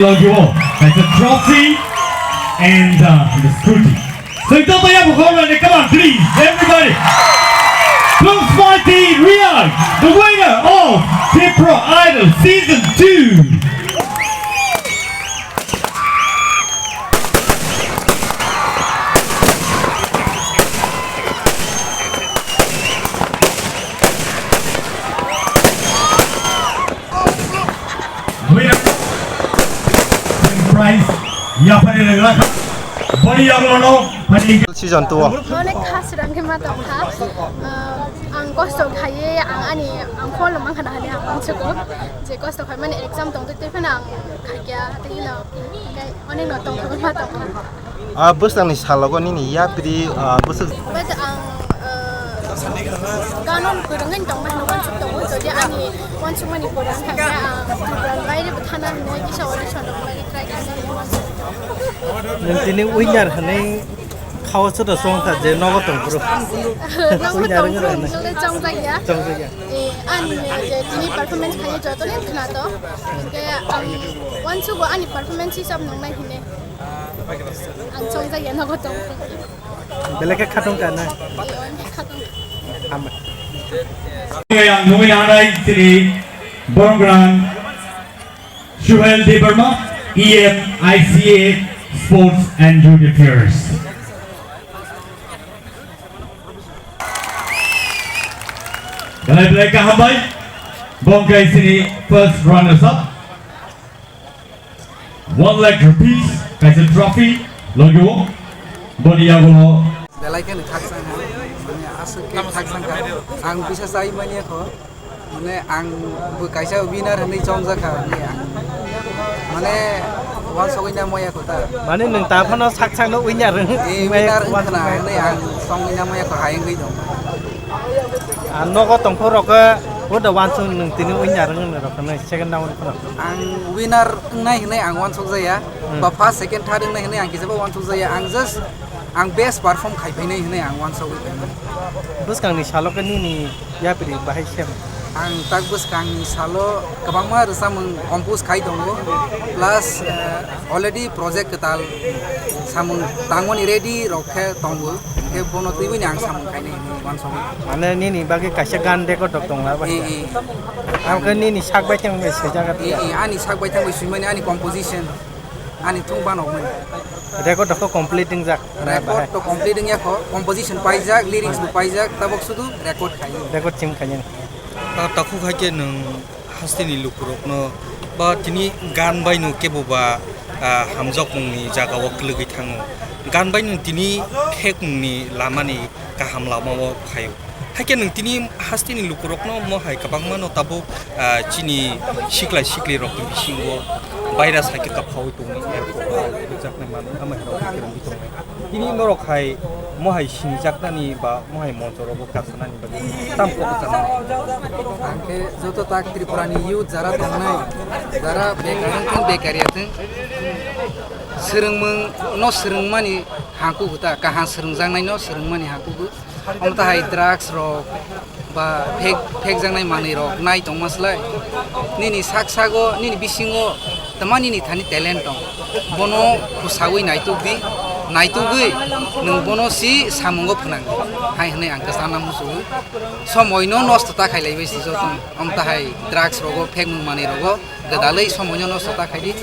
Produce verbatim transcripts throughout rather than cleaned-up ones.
Logio, that's a trophy and uh, the scooty. So don't pay up for it. Come on, please, everybody. Close fighting React, the winner of Tipra Idol Season two. Winner. Prize yapari rwgwlakha. Boni yagulono phani. Season two o. Onek khas rang khe ma tong kha. Ah, ang kosto khaiye, ang ani, ang phone lo mankha na hali ang mangsugo. Je kosto khaimani exam tong twi twi phano ang khaikya, tei hino, tei onek no tong kha ma tong kha. Ah, bwskangni salogo nini yapri, ah, bwswk. But ang, ah, ganon kwrwngwi tongma hino wansuk tongo, jodi ani wansukmani kwrwng kha, ang program baire bo thana hinwi kisa audition rok lai try khainai. Nwng tini winner hinwi khao soda song kha je nogo tong phuru. Nogo winner tong phuru hinwi. Nole chongjak ya. Chongjak ya. Eh, ani je tini performance khainai joto ni khna to. Hingke ang wansugo ani performance hisab nungnai hinwi. Ang chongjak ya nogo tong. Belai khe khatong ka na? Khatong. Hambai. Yang nungwi nanai chini borong gwnang Suhel Debbarma, E M I C A Sports and Youth Affairs. Belai belai kaham bai. Bongkai chini first runners up. One lakh rupees, kaisa trophy, logio, boni yagulo. Belai kheno khakchang ha, mane aswk khe khakchang kha. Ang bisa chai manya kho, mane ang bo kaisa winner hinwi chongjak kha, mane ang, mane wansugwi na maya kho ta. Mane nwng ta phano sakchangno winner wng-, Eh, winner wng khna hinwi ang chongwi na maya kho, hayungwi dong. Ah, nogo tongphuru rok khe, bo da wansuk nwng tini winner wng rok khe, second round phano. Ang winner wngnai hinwi ang wansuk jaya, Hmm. ba first, second, third wngnai hinwi ang kisa bo wansuk jaya. Ang just, ang best perform khai phainai hinwi ang wansugwi phainai. Bwskangni salo khe nini yapri bahai sem? Ang tak bwskangni salo kwbangma rwchapmung compose khai tongo, plus, eh, already project kwtal samung tangmani ready rok khe tongo, khe bono twiwi ni ang samung khainai hinwi wansugwi. Mane nini bagwi kaisa gan record rok tong la bai. Eh, eh. Ang khe nini sak bai tong bai swijak. Eh, eh, ani sak bai tong bai swimani ani composition, ani thung banok mani. Record rok kho complete wngjak. Record to complete wngya kho, composition paijak, lyrics bo paijak, tabok sudu record khai. Record chim khai. Ta takhuk hai khe nwng hasteni lukurokno ba tini gan baino kebo ba, ah, hamjakmungni jagao kwlwgwi thango. Gan baino tini phekmungni lamani kaham lamao phaio. Haikhe nwng tini hasteni lukurokno mohai kwbangmano tabuk, ah, chini siklai siklirokni bisingo virus hai khe kaphaui tongwi airport o rwjaknai manwi amai rok kwrwngwi tongnai. Tini norok hai mohai sinijaknani ba mohai monchorogo kasanani bagwi tam kok sana. Ang khe joto tak Tripura ni youth jara tongnai, jara bekar wng thung, bekar ya thung, swrwngmung no swrwngmani hakugu ta, kaham swrwngjaknai no swrwngmani hakugu. Omo tahai drugs rok ba phek, phekjaknai manwi rok nai tongma slai. Nini sak sago, nini bisingo tama nini thani talent tong. Bono khusagwi naituk di, naitugwi nwng bono si samungo phwnang di. Hai hwnwi ang kwchana muchugwi. Somoino nosto ta khailaibai si joto. Omo tahai drugs rogo, phekmung manwi rogo gwdalwi somoino nosto ta khaidi.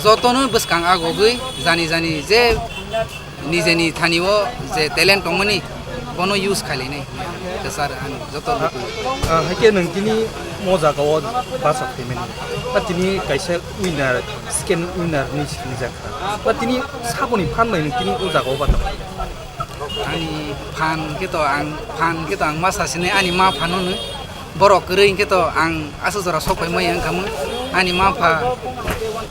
Jotono bwskang agogwi jani jani je nijeni thani o je talent tongmani, bono use khailainai. Kwchar ang joto luku. Ah, haikhe nwng tini mo jaga o bachak phaimani. Ba tini kaisa winner, second winner ni sinijak. Ba tini saboni phan bai nwng tini o jaga o bachak. Ani phan khe to ang, phan khe to ang ma sasini ani ma phano no. Borok kwrwi hwnkhe to ang aswk jora sok pai maya wngkha mo. Ani ma pha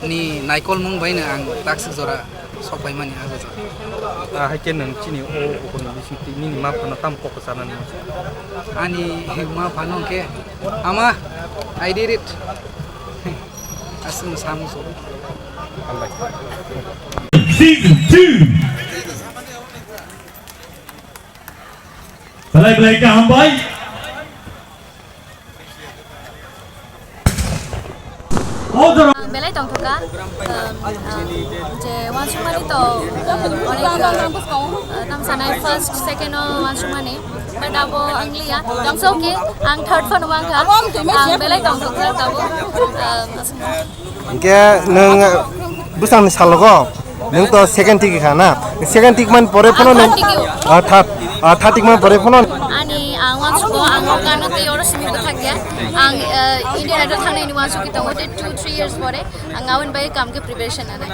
ni naikolmung bai no ang takswk jora sok pai mani abo jora. Ah, hai khe nwng chini o bukurni bising twi nini ma phano tamo kok kwcharnani muchung? Ani ma phano hwnkhe, "Ama, I did it." Aswk no sa muchung. Hambai. Season two. Belai belai kaham bai. Belai tongthokha, uh, Je wansukmani to, uh, onek, uh, tam sanai first, second o wansukmani, but abo ang liya. It's okay, ang third phano wangkha. Ang belai tong tong jak abo. Um, Hingke nwng bwsangni salogo nwng to second ticket kha na? Second ticket man pore phano nwng, third ticket. Ah, third, ah, third ticket man pore phano. Ani ang wansugo, ang o gano tei oro simi bwthak ya. Ang, uh, Indian Idol thangnaini wansugwi tongo tei two three years pore ang aboni bagwi kam khe preparation nanai.